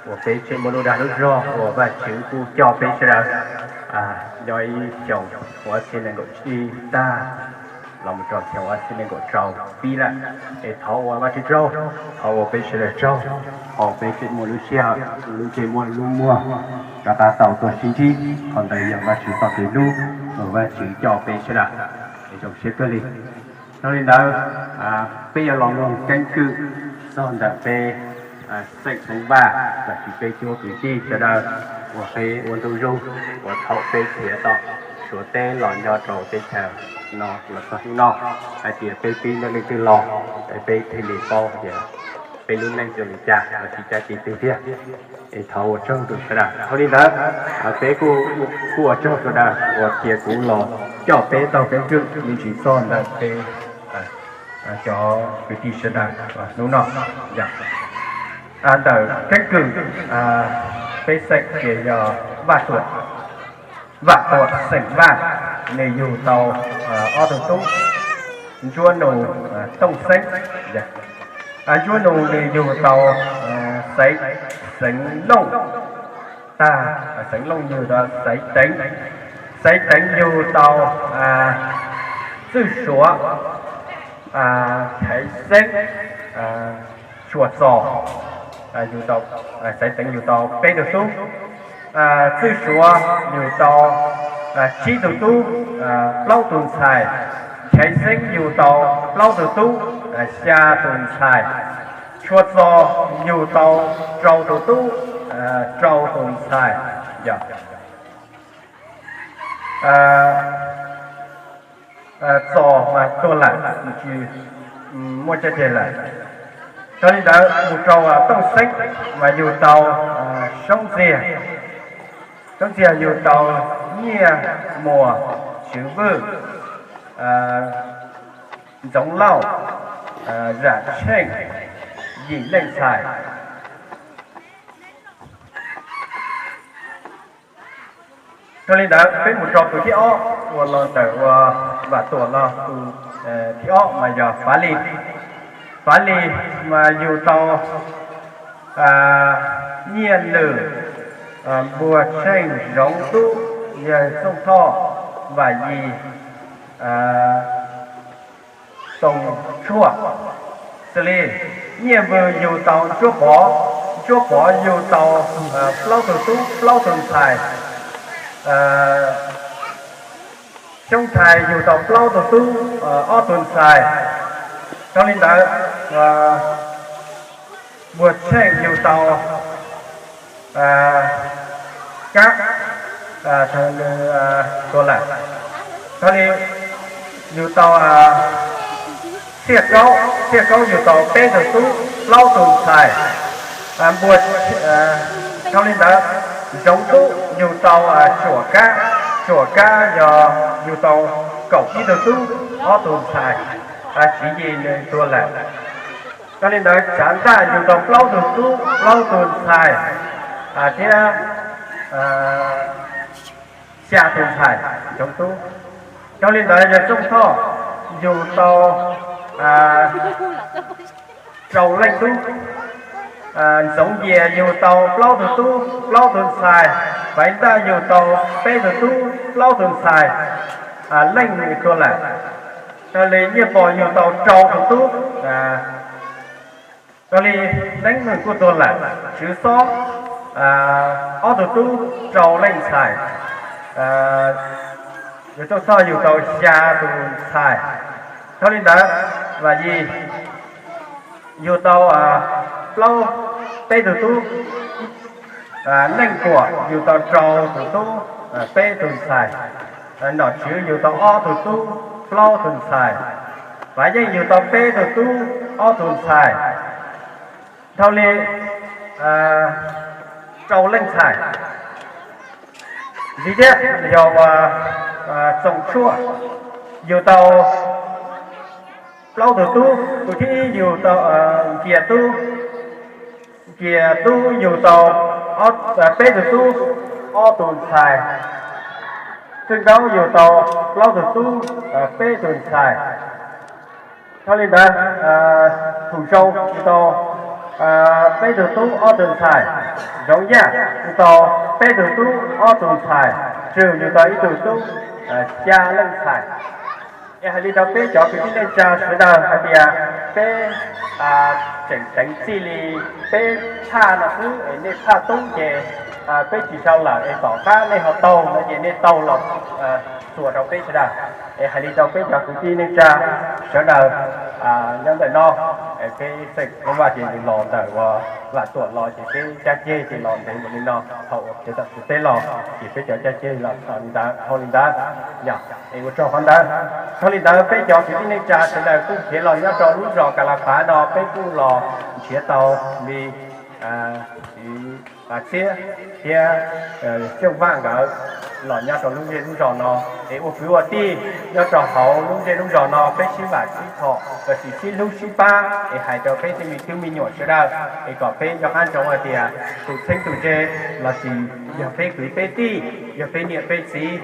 Uas peb tseem muaj lub dag lub zog uas Vajtswv kuj coj peb sawv daws nyob ib xyoos ob txhiab nees nkaum ib tag los mus rau xyoo ob txhiab nees nkaum rau pib lawm. Es thov ua Vajtswv tsaug, thov ua peb sawv daws tsaug, thov peb tseem muaj lub sij hawm, lub ntsej muag lub muag rov qab tau tuaj sib ntsib. Qhov ntawd yog Vajtswv txoj kev hlub uas Vajtswv coj peb sawv daws. Es zoo siab kawg li. Yog li ntawd, peb yuav los mloog keeb kwm txog ntawm peb xeem Hmoob Vaj los sis peb cuab kwv tij sawv daws uas peb ua ntu zug uas thaum peb khiav tom Suav teb los nyob rau teb chaws no los txog hnub no, hais tias peb pib ntawm leej twg los, es peb thiaj li paub tias peb lub neej zoo li cas los sis caj ces twg tiag. Es thov ua tsaug rau sawv daws. Dhau li ntawd, peb kuj ua tsaug sawv daws uas cia kuv los coj peb tau keeb kwm me ntsis txog ntawm peb cov kwv tij sawv daws hnub no. Ntawm keeb kwm, peb xeem ces yog Vaj Tuam, Vaj Tuam xeem Vaj, nws yug tau ob tug tub, Ntsuab Nus, Tooj Xeeb. Ntsuab Nus nws yug tau Xeev, Xeev Looj, tag Xeev Looj yug tau Xaiv Teev, Xaiv Teev yug tau Txwj Suav, Chaiv Xeeb, Tsuas Txos, yug tau, Xaiv Teev yug tau peb tug tub, Txwj Suav yug tau tsib tug tub, plaub tug ntxhais, Chaiv Xeeb yug tau plaub tug tub, xya tus ntxhais, Tsuas Txos yug tau rau tus tub, rau tus ntxhais. Yog Txos mas tuag lawm, tsis muaj caj ces lawm. Yog li ntawd mus rau Tooj Xeeb mas yug tau Soob Ntxiag, Soob Ntxiag yug tau Nyiaj Muas, Tswv Vwj, Ntxoov Lauj, Zam Tsheej, yim leej ntxhais. Yog li ntawd peb mus rau tus thib ob uas los ntawm uas Vam Tuam los tus thib ob mas yog Fav Lis. Fav Lis mas yug tau Nyiaj Lwm, Npuag Tsheej, Zoov Tub, Yawg Txooj Thoj, Vam Yis, Toom Tshuaj. Xws li Nyiaj Vwj yug tau Ntsuab Pov, Ntsuab Pov yug tau plaub tug tub plaub tug ntxhais, Xyoob Thais yug tau plaub tug tub ob tug ntxhais. Yog li ntawd Npuag Tsheej yug tau Kab, tuag lawm. Yog li yug tau Txhiaj Kaub, Txhiaj Kaub yug tau peb tug tub plaub tug ntxhais. Npuag, yog li ntawd Zoov Tub yug tau Tsuam Kab, Tsuam Kab yog yug tau kaum ib tug tub ob tug ntxhais, Tsiv Yis nws tuag lawm. Yog li ntawd Tsav Ntaj yug tau plaub tug tub plaub tug ntxhais thiab xya tus ntxhais Zoov Tub. Yog li ntawd Yawg Txooj Thoj yug tau rau leej tub. Ntxoov Yias yug tau plaub tug tub plaub tug ntxhais. Faiv Ntaj yug tau peb tug tub plaub tug ntxhais, leej nws tuag lawm. Yog li Nyiaj Pos yug tau rau tug tub. Yog li Neeb nws kuj tuag lawm. Tswv Xob ob tug tub rau leej ntxhais. Yawg Txooj Thoj yug tau xya tus ntxhais. Yog li ntawd Vam Yis yug tau plaub, peb tug tub. Neej Kuam yug tau rau tus tub, peb tug ntxhais. Nom Tswv yug tau ob tug tub plaub tug ntxhais. Fav Yeej yug tau peb tug tub ob tug ntxhais. Dhau li rau leej ntxhais. Ntxiv thiab yog Txoom Tshuaj yug tau plaub tug tub. Tus thib ib yug tau Nkias Tub, Nkias Tub yug tau peb tug tub ob tug ntxhais. Txwj Nkaub yug tau plaub tug tub, peb tug ntxhais. Yog li ntawd Thum Zoo yug tau peb tug tub ob tug ntxhais. Zoov Yaj yug tau peb tug tub ob tug ntxhais, Tswg yug tau ib tug tub, xya leej ntxhais. Es hais li rau peb cov kwv tij neej tsa sawv daws hais tias peb tseem teev txij li peb phaj no xwb es nej phaj tub ces peb tsis sau lawm es tom qab nej ho taug no ces nej taug los txuas rau peb sawv daws. Es hais li rau peb cov kwv tij neej tsa sawv daws nyob ntawm no, peb xeem Hmoob Vaj ces nws los ntawm uas Vam Tuam los ces peb caj ceg ces los ntev mus li no, thaum uas khiav tawm txug teb los ces peb cov caj ceg los li ntawd, dhau li ntawd. Yog es ua tsaug qhov ntawd. Dhau li ntawd peb cov kwv tij neej tsa sawv daws kuj khiav los nyob rau lub zos Kas Las Pav no, peb kuj los nrhiav tau li Txiab thiab Xyooj Vaj nkawd los nyob rau lub zej lub zos no, es ua kwv ua tij nyob rau hauv lub zej lub zos no peb sib vam sib txhom, lossis sib hlub sib pab, es hais rau peb tej me tub me nyuam sawv daws, es kom peb nco qab ntsoov hais tias tus txheeb tus ze, lossis yog peb kwv peb tij, yog peb niam peb txiv,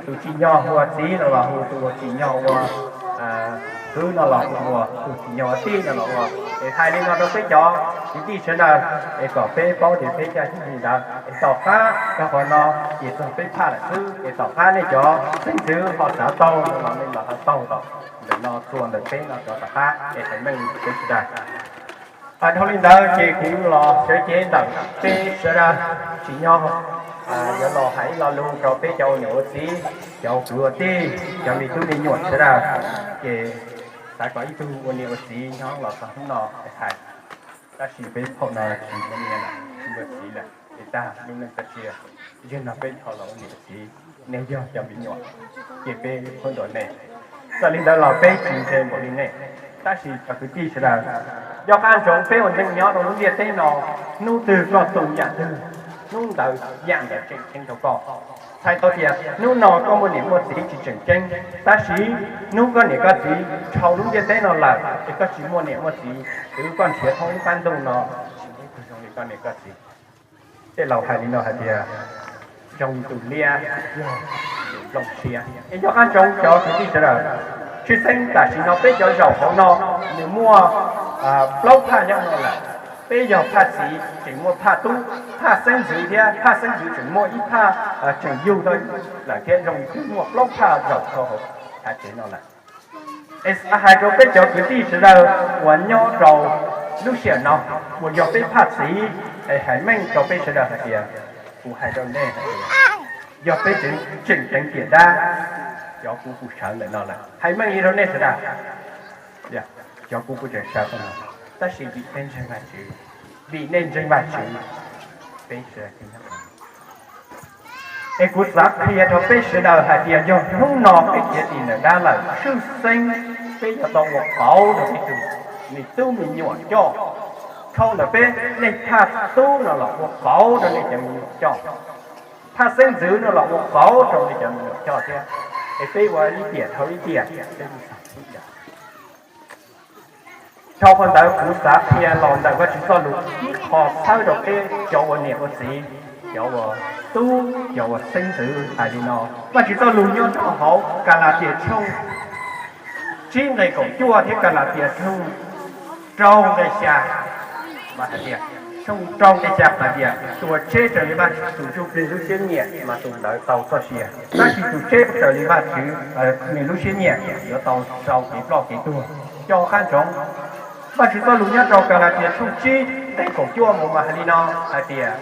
tus tsim nyog hu ua txiv no los hu, tus uas tsim nyog ua kwv no los hu ua, tus tsim nyog ua tij no los ua. Es hais li no rau peb cov kwv tij sawv daws, es kom peb paub tias peb caj ceg li ntawd, es tom qab rau qhov no ces txog peb phaj lawm xwb, es tom qab nej cov xeeb ntxwv ho xav taug no los nej los ho taug tau ntawm no txuas ntawm peb no rov tom qab, es hais meej peb sawv daws. Dhau li ntawd ces kuv los sawv cev ntawm peb sawv daws tsim nyog yuav los hais ib lo lus rau peb cov ua niam ua txiv, cov kwv ua tij, cov me tub me nyuam sawv daws, ces xav kom ib tug ua niam ua txiv nyob los txog hnub no hais, tab sis peb thaum no tsis ua niam lawm, tsis ua txiv lawm, es tag lub neej txoj sia, yog no peb dhau los ua niam ua txiv, nej yog cov me nyuam, ces peb qhuab ntuas nej. Txawm li ntawd los peb tsis ntse npaum li nej, tab sis cov kwv tij sawv daws, nco qab ntsoov peb ua neej nyob rau lub ntiaj teb no, hnub twg koj tu yam twg, hnub ntawd yam ntawd tseem ceeb rau koj. Txhais tau tias hnub no koj muaj niam muaj txiv tsis tseem ceeb, tab sis hnub koj niam koj txiv dhau lub ntiaj teb no lawm es koj tsis muaj niam muaj txiv, twb koj nrhiav thoob lub qab ntuj no tsis muaj ib tug zoo li koj niam koj txiv. Tej laus hais li no hais tias, zoo tus liab yog tus nplooj siab. Es nco qab ntsoov cov kwv tij sawv daws, tshwj xeeb tam sim no peb cov zaum hauv no nws muaj plaub phaj nyob no lawm. Peb yog phaj txiv tseem muaj phaj tub, phaj xeeb ntxwv thiab phaj xeeb ntxwv tseem muaj ib phaj tseem yug lawm thiab, zoo li twb muaj plaub phaj zaum rau hauv thav tsev no lawm. Es hais rau peb cov kwv tij sawv daws uas nyob rau lub sij hawm no uas yog peb phaj txiv, es hais meej rau peb sawv daws hais tias, kuv hais rau nej hais tias, yog peb tseem teev tiam dab, cov kuv kuj sawv ntawm no lawm. Hais meej li rau nej sawv daws, cov kuv kuj tseem sawv no, tab sis vim nej ntseeg Vajtswv, vim nej ntseeg Vajtswv, peb sawv daws thiaj nyob. Es kuv xav qhia rau peb sawv daws hais tias yog hnub no peb khiav dim ntawm dab lawm, tshwj xeeb peb yuav tau ua qauv rau peb tus me tub me nyuam coj. Dhau ntawm peb, nej phaj tub no los ua qauv rau nej cov me nyuam coj, phaj xeeb ntxwv no los ua qauv rau nej cov me nyuam coj thiab. Es peb ua ib tiam dhau ib tiam, peb mus xav ib yam. Dhau qhov ntawd kuv xav qhia los ntawm Vajtswv txoj lus ib qho txhawb rau peb cov ua niam ua txiv, cov ua tub, cov ua xeeb ntxwv hais li no. Vajtswv txoj lus nyob rau hauv Kalatias tshooj tsib nqe kaum cuaj thiab Kalatias tshooj rau nqe xya, mas hais tias, tshooj rau nqe xya hais tias, tus uas tseb raws li Vajtswv tus ntsuj plig lub siab nyiam mas tus ntawd tau txoj sia, tab sis tus tseb raws li Vajtswv nws lub siab nyiam yuav tau sau kev ploj kev tuag. Nco qab ntsoov, Vajtswv txoj lus nyob rau Kalatias tshooj tsib nqe kaum cuaj mus mas hais li no hais tias,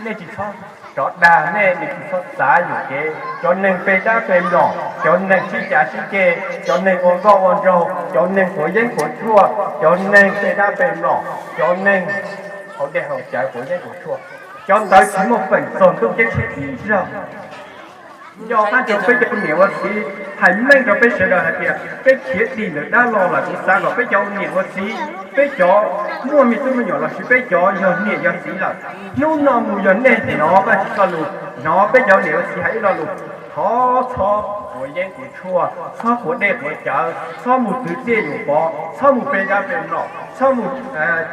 nej tsis txhob, cov dag nej, nej tsis txhob txav yuam kev cov neeg pe dab pe mlom, cov neeg sib cav sib ceg, cov neeg ua nkauj ua nraug, cov neeg quav yeeb quav tshuaj, cov neeg pe dab pe mlom, cov neeg haus dej haus cawv quav yeeb quav tshuaj. Cov ntawd tsis muaj feem txog ntuj ceeb tsheej ib zaug. Nco qab ntsoov peb cov niam ua txiv, hais meej rau peb sawv daws hais tias peb khiav dim ntawm dab los lawm, kuv xav kom peb cov niam ua txiv, peb cov muaj me tub me nyuam lossis peb cov yog niam yog txiv lawm, hnub no mus yog nej hnov Vajtswv txoj lus, hnov peb cov niam ua txiv hais ib lo lus, thov txhob quav yeeb quav tshuaj, txhob quav dej quav cawv, txhob mus twv txiaj yuam pov, txhob mus pe dab pe mlom, txhob mus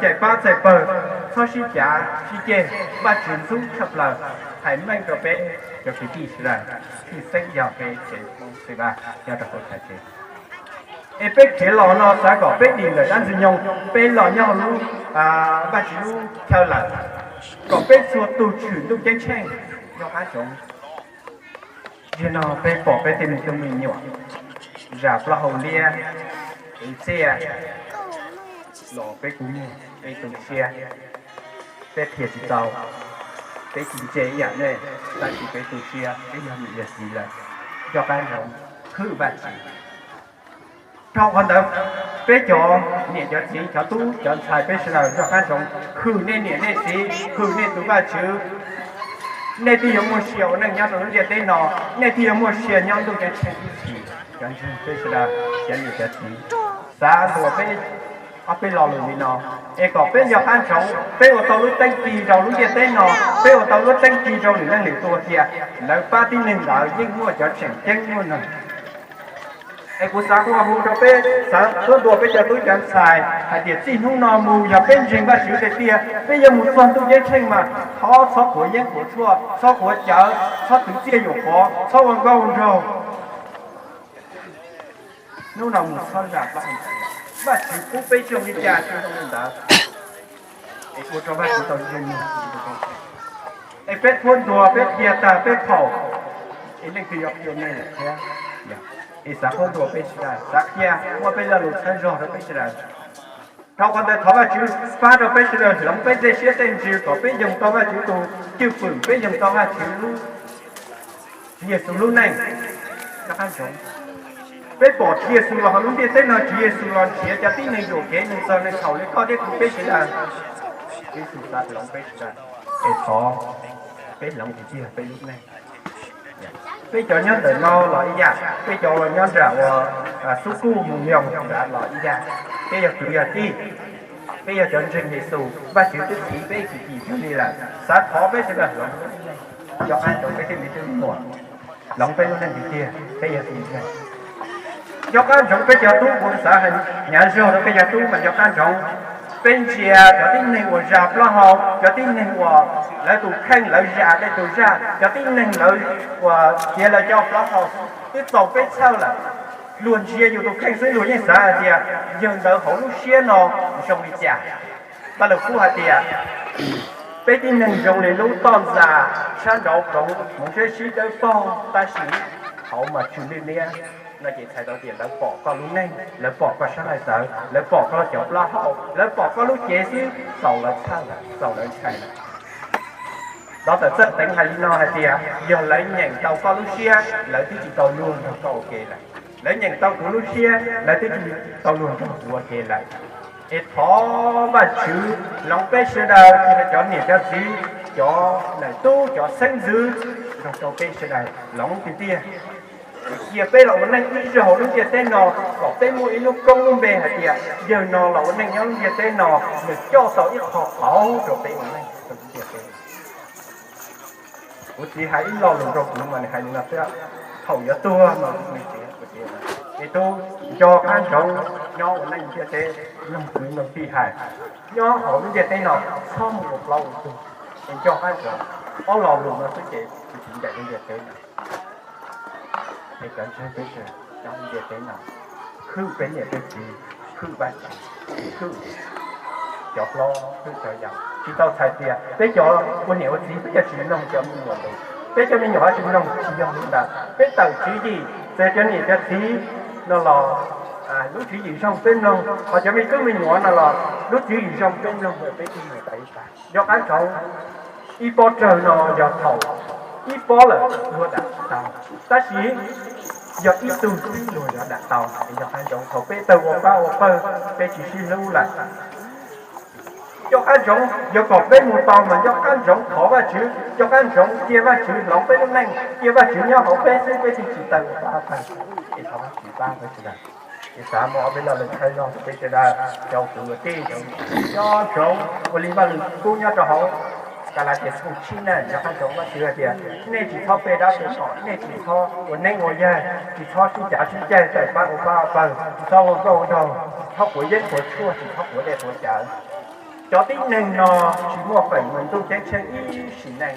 caim pab txais pawg, txhob sib cav sib ceg. Vajtswv ntxub tshaj plaws. Hais meej rau peb cov kwv tij sawv daws, tshwj xeeb yog peb tsev Hmoob Xwm Vaj nyob rau hauv thav tsev. Es peb khiav los no xav kom peb dim ntawm dab ntxwg nyoog, peb los nyob hauv lub Vajtswv lub chaw lawm, kom peb txhua tus tshwm Ntuj Ceeb Tsheej. Nco qab ntsoov, zaum no peb pom peb tej me tub me nyuam zam plaub hau liab, ev txiaj los peb kua muag, peb tu siab, peb qhia tsis tau, peb tsis ntse ib yam nej, tab sis peb tu siab, peb yog niam yog txiv lawm, nco qab ntsoov, hwm Vajtswv. Dhau qhov ntawd, peb cov niam cov txiv, cov tub cov ntxhais, peb sawv daws nco qab ntsoov, hwm nej niam nej txiv, hwm nej tus Vajtswv. Nej thiaj yuav muaj sia ua neej nyob rau lub ntiaj teb no, nej thiaj yuav muaj sia nyob ntuj ceeb tsheej ib txhis. Cov ntseeg peb sawv daws, cov niam cov txiv, xav ntuas peb ob peb lo lus li no, es kom peb nco qab ntsoov, peb ua tau lub teeb ti rau lub ntiaj teb no, peb ua tau lub teeb ti rau lwm leej lwm tus tias lawv pab tib neeg ntawd yeej muaj cov tseem ceeb muaj neeg. Es kuv xav hu hu rau peb, xav tuab ntua peb cov tub cov ntxhais hais tias txij hnub no mus yog peb ntseeg Vajtswv tiag tiag, peb yuav mus txog ntuj ceeb tsheej mas thov txhob qhuav yeeb qhuav tshuaj, txhob qhuav cawv, txhob twv txiaj yuam qhuav, txhob ua nkauj ua nraug. Hnub no mus txhob zam plaub hau ntawd, Vajtswv pub peb zoo li cas zoo li ntawd, es ua rau Vajtswv tau zoo. Es peb qhuab ntuas, peb qhia tag, peb phaum, es leej twg yuav qhia nej lawm thiab? Es xav qhuab ntuas peb sawv daws, xav qhia, muab peb lo lus txhawb zog rau peb sawv daws. Dhau qhov ntawd thov Vajtswv pab rau peb sawv daws hloov peb tej siab tej ntsws kom peb yoog tau Vajtswv tus cwj pwm, peb yoog tau Vajtswv lub Tswv Yexus lub neej. Nco qab ntsoov, peb pom Tswv Yexus los hauv lub ntiaj teb no, Tswv Yexus los nrhiav cov tib neeg yuam kev, neeg txog neeg txhaum li koj thiab kuv peb sawv daws. Tswv Yexus xav hloov peb sawv daws, es thov peb hloov tiag tiag peb lub neej. Peb cov nyob ntawm no los ib yam, peb cov uas nyob nram uas xub kuj mus nyoog nrad los ib yam, peb yog kwv yog tij, peb yog cov ntseeg Yexus, Vajtswv twb txhiv peb tsis tsim tag li lawm, xav thov peb sawv daws hloov. Nco qab ntsoov peb tej me tub me nyuam, hloov peb lub neej tiag tiag, peb yog tus ntseeg. Nco qab ntsoov peb cov tub, kuv xav hais hnyav zog rau peb cov tub mas nco qab ntsoov, peb ntsia cov tib neeg uas zam plaub hau, cov tib neeg uas lawv tus kheej lawv zam tej tus zaj, cov tib neeg lawv uas khiav lawv cov plaub hau twb txaus peb txhawj lawm. Luag ntsia yus tus kheej xwb luag yeej xav hais tias yawg ntawd hauv lub siab no zoo li cas. Paj Lug Kub hais tias peb tib neeg zoo li lub toj ntxas sab nraud ploov hmoov siab sib dawb paug tab sis hauv mas tsw lwj liab. No ces txhais tau tias lawv pom koj lub neej, lawv pom koj sab laim tawv, lawv pom koj cov plaub hau, lawv pom koj lub cev xwb txaus lawv txhawj lawm, txaus lawv ntshai lawm. Dov Tawm Txawj Teev hais li no hais tias yog lawv nyeem tau koj lub siab lawv twb tsis tau luag nrog koj ua ke lawm. Lawv nyeem tau kuv lub siab lawv twb tsis tau luag nrog kuv ua ke lawm. Es thov Vajtswv hloov peb sawv daws, cov niam cov txiv, cov nam tub cov xeeb ntxwv, nrog rau peb sawv daws hloov tiag tiag. Cia peb los ua neej ib zaug hauv lub ntiaj teb no kom peb muaj ib lub koob lub npe hais tias yawg no los ua neej nyob lub ntiaj teb no, nws coj tau ib qho qauv rau peb ua neej rau lub ntiaj teb. Kuv txiv hais ib lo lus rau kuv mas nws hais li no xwb, thaum yuav tuag mas nws txiv, kuv txiv, me tub, nco qab ntsoov, nyob ua neej ntiaj teb, mloog kwv mloog tij hais, nyob hauv lub ntiaj teb no txhob mus ua plaub ua ntug. Es nco qab ntsoov ob lo lus no xwb ces kuv txiv ncaim lub ntiaj teb no. Es cov ntseeg peb sawv daws nyob lub ntiaj teb no, hwm peb niam peb txiv, hwm Vajtswv, hwm cov hlob, hwm cov yau. Tsis tau txhais tias peb cov ua niam ua txiv peb yuav tsis mloog cov me nyuam lus, peb cov me nyuam yuav tsis mloog, tsis yog li ntawd. Peb tawm tswv yim, txawm cov niam cov txiv no los lub tswv yim zoo peb mloog, ho cov me tub me nyuam no los lub tswv yim zoo peb mloog, peb ib mus tas ib tag. Nco qab ntsoov, ib pob rawg no yog thaum ib pob lawm luag dam tau, tab sis yog ib tug xwb luag yuav dam tau. Nco qab ntsoov thaum peb tawg ua pab ua pawg, peb tsis sib hlub lawm. Nco qab ntsoov, yog kom peb mus tau mas nco qab ntsoov thov Vajtswv, nco qab ntsoov cia Vajtswv hloov peb lub neej, cia Vajtswv nyob hauv peb xwb peb thiaj tsis tawg ua pab ua pawg. Es thov Vajtswv pab peb sawv daws. Es xav muab ob peb lo lus txhawb zog rau peb sawv daws, cov kwv tij, cov nco ntsoov ua li Vaj Lwm Kub nyob rau hauv Kalatias tshooj tsib na, nco qab ntsoov Vajtswv hais tias nej tsis txhob pe dab pe qhom, nej tsis txhob ua neeb ua yaig, tsis txhob sib cav sib ceg, tawm pab ua pab ua pawg, tsis txhob ua nkauj ua nraug, txhob quav yeeb quav tshuaj, tsis txhob quav dej quav cawv. Cov tib neeg no tsis muaj feem mus ntuj ceeb tsheej ib sim neej.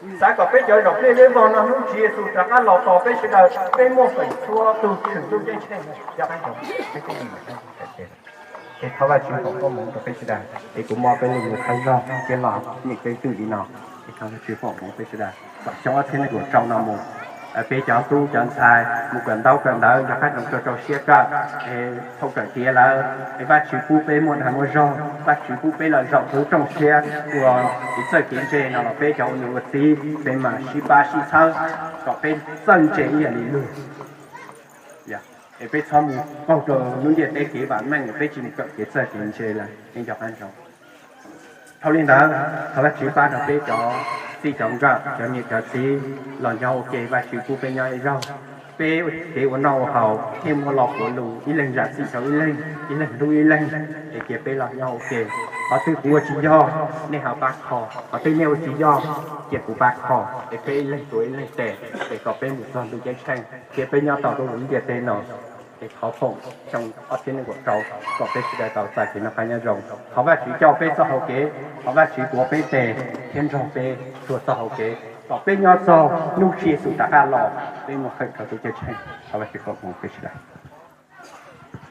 Xav kom peb cov zaum peb leb vog no hnub Tswv Yexus rov qab los tos peb sawv daws, peb muaj feem txhua tus tshwm ntuj ceeb tsheej. Ces thov Vajtswv foom koob hmoov rau peb sawv daws. Es kuv muab peb lub ntsiab lus qhib zog thiab los nim peb twb li no. Es thov Vajtswv foom hmoov peb sawv daws kom xyoo ob txhiab nees nkaum rau no mus, peb cov tub cov ntxhais mus kawm ntaub kawm ntawv nco qab zoo rau rau siab kawm, es thaum kawm tiav lawm es Vajtswv pub peb muaj dag muaj zog, Vajtswv pub peb los zaum hauv rooj siab ua kev txawj kev ntse no los peb cov ua niam ua txiv peb mam sib pab sib txhawb kom peb txawj ntse ib yam li luag. Es peb txhob mus qaug rau lub ntiaj teb kev vam meej, peb tsis mus kawm kev txawj kev ntse lawm es nco qab zoo. Dhau li ntawd, thov Vajtswv pab rau peb cov txij cov nkawm, cov niam cov txiv los nyob ua ke, Vajtswv pub peb nyob ib zaug, peb kev ua noj ua haus thiaj muaj lo quav lus, ib leeg zam txim rau ib leeg, ib leeg hlub ib leeg, es cia peb los nyob ua ke. Qhov twg kuv ua tsis yog, nej ho pab kho, qhov twg nej ua tsis yog, cia kuv pab kho, es peb ib leeg tuav ib leeg tes, es kom peb mus txog ntuj ceeb tsheej, cia peb nyob tau rau lub ntiaj teb no. Es thov foom xyoo ob txhiab nees nkaum rau kom peb sawv daws tau txais kev noj qab nyob zoo. Thov Vajtswv coj peb txoj hau kev, thov Vajtswv tuav peb tes thiab nrog peb txhua txoj hau kev, kom peb nyob txog hnub Tswv Yexus rov qab los peb muaj feem rau ntuj ceeb tsheej. Thov Vajtswv foom hmoov peb sawv daws.